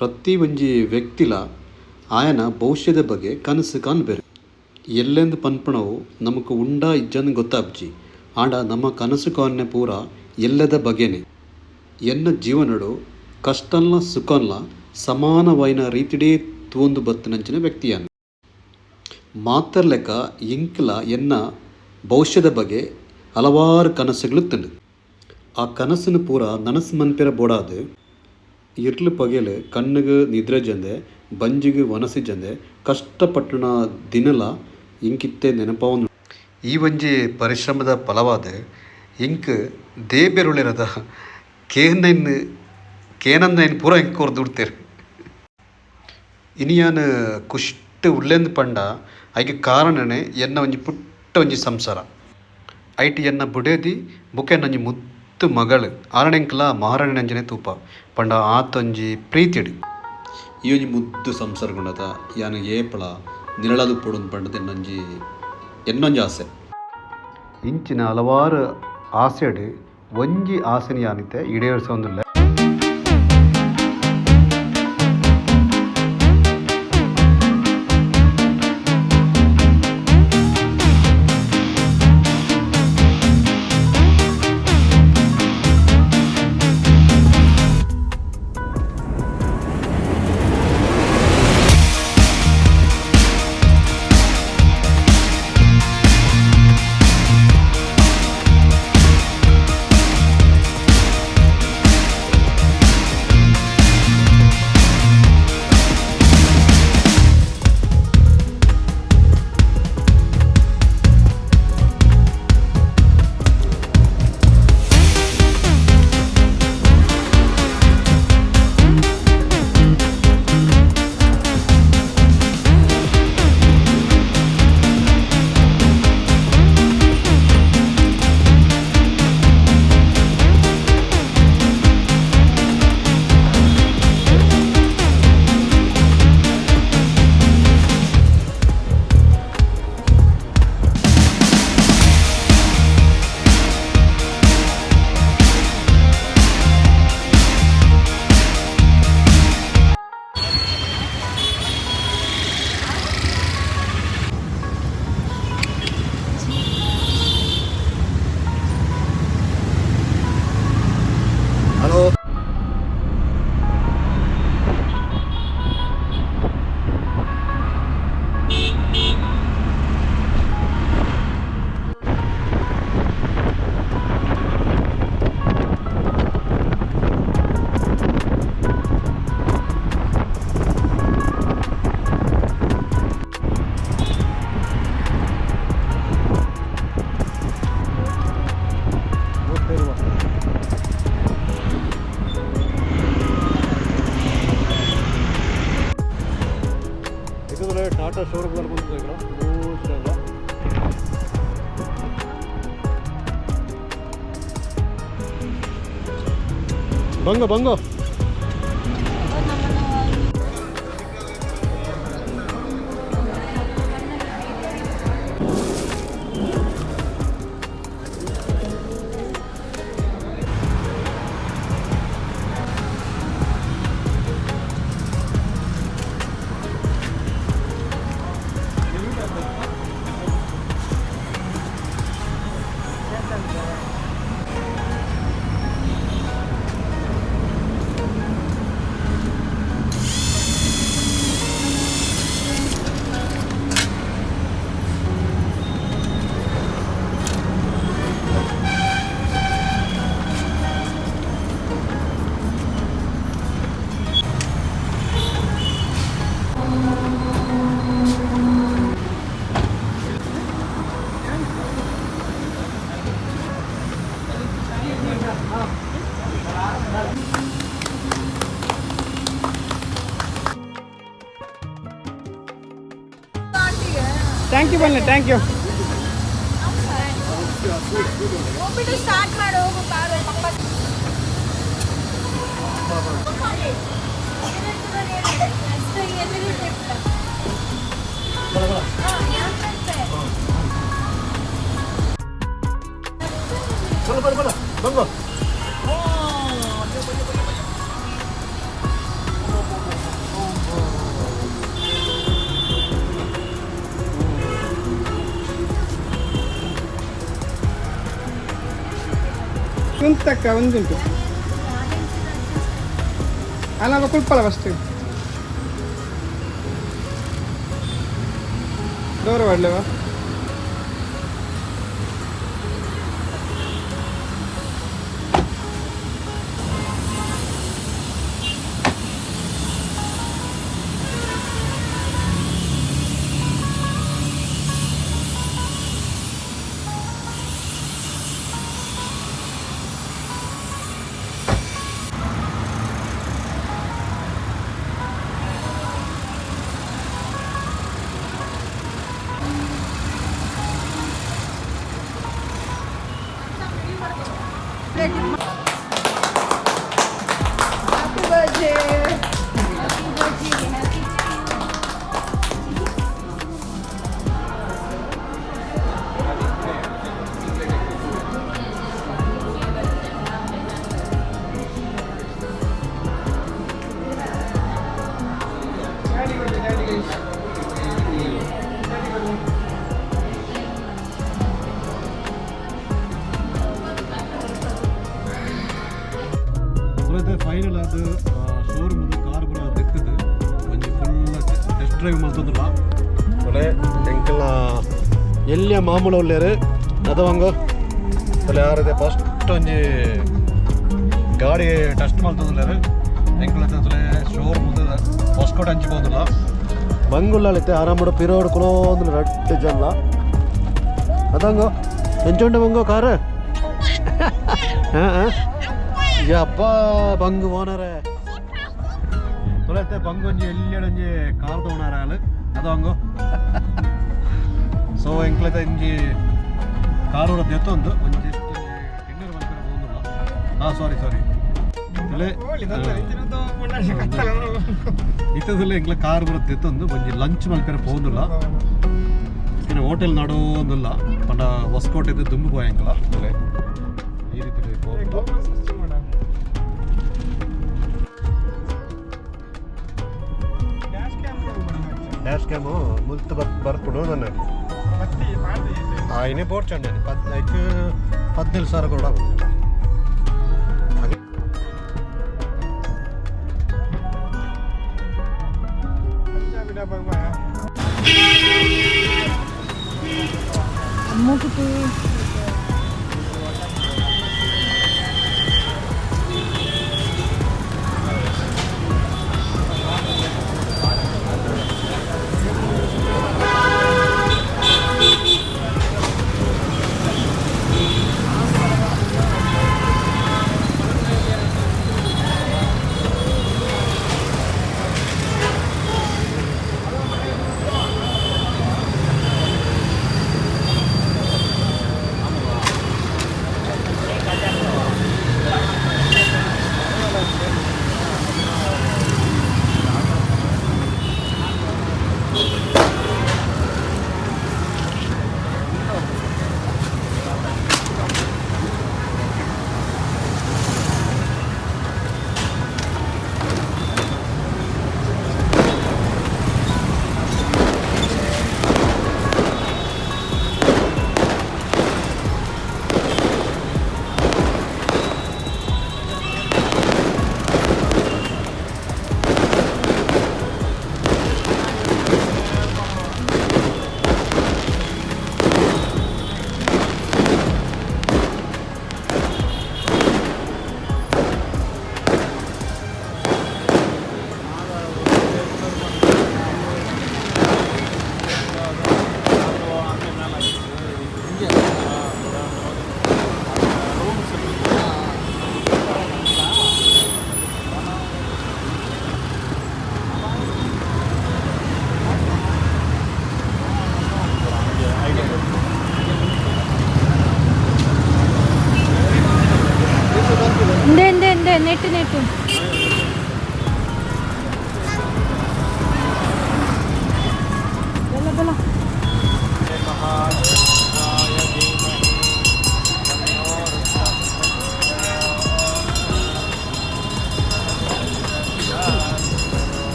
ಪ್ರತಿ ಒಂಜಿ ವ್ಯಕ್ತಿಲ ಆಯನ ಭವಿಷ್ಯದ ಬಗ್ಗೆ ಕನಸು ಕಾಣುವೆರ್. ಎಲ್ಲೆಂದ್ ಪನ್ಪುನವು ನಮಕ್ ಉಂಡ ಇಜ್ಜಂದ್ ಗೊತ್ತಾಪುಜಿ ಆಂಡ ನಮ ಕನಸು ಕಾಣುನೆ ಪೂರ ಎಲ್ಲೆದ ಬಗೆನೆ. ಎನ್ನ ಜೀವನಡ್ ಕಷ್ಟನ್ಲ ಸುಖನ್ಲ ಸಮಾನವಾಯಿನ ರೀತಿಡೇ ತೂವೊಂದು ಬತ್ತಿನಂಚಿನ ವ್ಯಕ್ತಿ ಯಾನ್. ಮಾತೆರ್ಲೆಕ ಎಂಕ್ಲ ಎನ್ನ ಭವಿಷ್ಯದ ಬಗ್ಗೆ ಹಲವಾರು ಕನಸುಲು ಇತ್ತುಂಡು. ಆ ಕನಸುನು ಪೂರ ನನಸು ಮನ್ಪೆರೆ ಬೋಡಾದ್ ಇರ್ಲ್ ಪಗೆಲ್ ಕಣ್ಣುಗ್ ನಿದ್ರೆ ಇಜ್ಜಂದೆ ಬಂಜಿಗ್ ವನಸ್ ಇಜ್ಜಂದೆ ಕಷ್ಟ ಪಟ್ಟುನ ದಿನಲ ಎಂಕ್ ಇತ್ತೆ ನೆನಪಾವೊಂದು. ಈ ಒಂಜಿ ಪರಿಶ್ರಮದ ಫಲವಾದ್ ಎಂಕ್ ದೇವೆರುಲ್ಲೆರದ ಕೇನ್ನೈನ್ ಕೇನಂದೈನ್ ಪೂರ ಎಂಕ್ ಕೊರ್ದು ಬುಡ್ತೆರ್. ಇನಿ ಯಾನ್ ಖುಷಿಟ್ ಉಲ್ಲೆಂದ್ ಪಂಡ ಐಕ್ ಕಾರಣನೆ ಎನ್ನ ಒಂಜಿ ಪುಟ್ಟ ಒಂಜಿ ಸಂಸಾರ. ಐಟ್ ಎನ್ನ ಬುಡೆದಿ ಬೊಕ ಎನ್ನ ಒಂಜಿ ಮುದ್ದು ಮಗಳ್ ಆರನೆಂಕ್ಲ ಮಹಾರಾಣಿ ನಂಚನೆ ತೂಪ ಪಂಡ ಆತೊಂಜಿ ಪ್ರೀತಿಡ್. ಈ ಒಂಜಿ ಮುದ್ದು ಸಂಸಾರ ಗುಣದ ಯಾನ್ ಏಪಲ ನಿರಳಾದ್ ಉಪ್ಪೊಡು ಪಂಡುದು ಎನ್ನೊಂಜಿ ಆಸೆ. ಇಂಚಿನ ಹಲವಾರು ಆಸೆಡ್ ಒಂಜಿ ಆಸೆನ್ ಯಾನ್ ಇತ್ತೆ ಈಡೇರಿಸೊಂದುಲ್ಲೆ. ಹಲೋ. ಟಾಟಾ ಶೋರೂಮ್ ಬಂದಿದೆ. ಬಂಗ ಬಂಗ. Thank you ಬನ್ನಿ, thank you. ಹೋಗ್ಬಿಟ್ಟು ಸ್ಟಾರ್ಟ್ ಮಾಡು, ಹೋಗು ಕಾರು ಪಪ್ಪ. ಬಲ ಬಲ ಬಲ ಬಂಗೋ. ಉಂತಕ್ಕ ಒಂದುಂಟು ಅಲ್ಲ ಕುಲ್ಪಲ ಫಸ್ಟ್ ಡೋರ್ ಮಾಡಲೇವಾ. Happy birthday, happy birthday, happy. Final ಅದು ಶೋರೂಮ್ ಕಾರ್ ಪೂರ ದೆತ್ತದು ಒಂಜಿ ಫುಲ್ ಟೆಸ್ಟ್ ಡ್ರೈವ್ ಮಲ್ತೊಂದುಲ್ಲ. ಒಳ್ಳೆ ಎಂಕಲ್ನ ಎಲ್ಲಿಯ ಮಾಮೂಲು ಒಳ್ಳೆಯರು ಅದವಂಗ ಒಳ್ಳೆ ಯಾರದೆ ಫಸ್ಟ್ ಒಂಜಿ ಗಾಡಿ ಟೆಸ್ಟ್ ಮಲ್ತೊಂದುಲ್ಲೆರ್. ಎಂಕಲ್ ಶೋರೂಮ್ ಹೊಸ್ಕೋಟೆ ಅಂಚಿ ಪೋಂದುಲ್ಲ. ಬಂಗುಳ್ಳಾಳಿತ್ತೆ ಆರಾಮಡು ಪಿರೋಡು ಕುಲೋಂದು ರಡ್ಡು ಜನ. ಅದಂಗೋ ಎಂಚುಂಡು ಬಂಗೋ ಕಾರು? ಹಾಂ ಹಾಂ, ಯಪ್ಪ, ಬಂಗು ಓನರೇ ತೊಳೆತೆ. ಬಂಗು ಒಂಜಿ ಎಲ್ಲಿಡೊಂಜಿ ಕಾರ್ ತೋಣಾರ ಆಲ್ ಅದು. ಸೊ ಎಂಕ್ಲೈತೆ ಒಂಜಿ ಕಾರ್ ಊರ ದೆತ್ತೊಂದು ಒಂಜಿ ಜಸ್ಟ್ ಡಿನ್ನರ್ ಮಲ್ಪೆರೆ ಪೋವೊಂದುಲ್ಲ. ಹಾಂ, ಸಾರಿ ಸಾರಿ, ತುಲೆ ಇತ್ತದಲ್ಲ ಎಂಕ್ಲ ಕಾರ್ ಬರ ದೆತ್ತೊಂದು ಒಂಜಿ ಲಂಚ್ ಮಲ್ಪೆರೆ ಪೋವೊಂದುಲ್ಲ. ಹೋಟೆಲ್ ನಡೋಂದುಲ್ಲ ಪಂಡ ಹೊಸಕೋಟೆ ದುಂಬು ಪೋಯಂಕಲ. ತುಲೆ ಈ ರೀತಿ ಪೋವೊಂದುಲ್ಲ. ಡ್ಯಾಶ್ ಕ್ಯಾಮು ಮುಲ್ತು ಬರ್ಪುಡು ನನ್ನ ఆయనే పోడ్చండి. పద్ 14,000 కూడా. ಅಮ್ಮುಕುಟಿ.